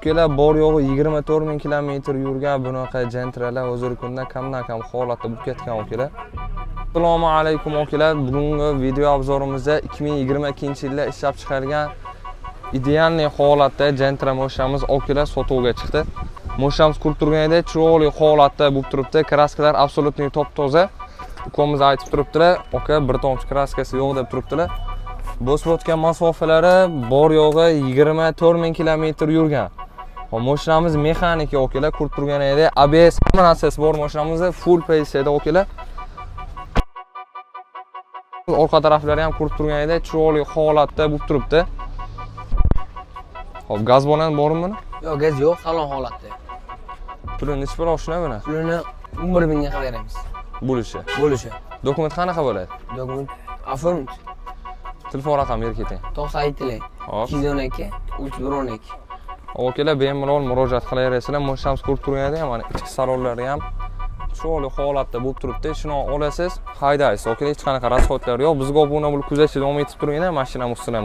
Ukalar, bor yo'g'i 24 ming kilometr yurgan bunaqa Gentralar hozirgi kunda kamdan kam holatda bo'lib ketgan, ukalar. Assalomu alaykum, ukalar. Bugungi video обзор imizda 2022-yilda ishlab chiqarilgan идеальный holatda Gentra mashinamiz, ukalar, sotuvga chiqdi. Mashinamiz ko'rib turganidek chiroyli holatda bo'lib turibdi. Краска lar абсолютный top-toza. Ukamiz aytib turibdilar, aka, bir tomchi краска si yo'q deb turibdilar. Bosib o'tgan masofalari bor yo'g'i 24 ming kilometr yurgan. Hop, mashinamiz mexanika, ukalar, ko'rib turganingdek ABS, hamma narsasi bor mashinamizda, full pozitsiyada, ukalar. Orqa taraflari ham ko'rib turganingdek chiroyli holatda bo'lib turibdi. Hop, gaz bo'lani bormi buni? Yo'q, gaz yo'q, salon holatda. Puli nechi pul oshina buni? Pulini 11 mingga qilib beramiz. Bo'lishi. Bo'lishi. Dokument qanaqa bo'ladi? Dokument оформить. Telefon raqami berib keting. 97 Hop. 212 31 12. Akalar, bemalol murojaat qilaverasizlar. Mashinamiz ko'rib turganidek, mana ichki salonlari ham chiroyli holatda bo'lib turibdi. Shuni olasiz, haydaysiz. Akalar, hech qanaqa расход lar yo'q. Bizga obuna bo'lib kuzatishda davom etib turinglar mashinamiz ustidan.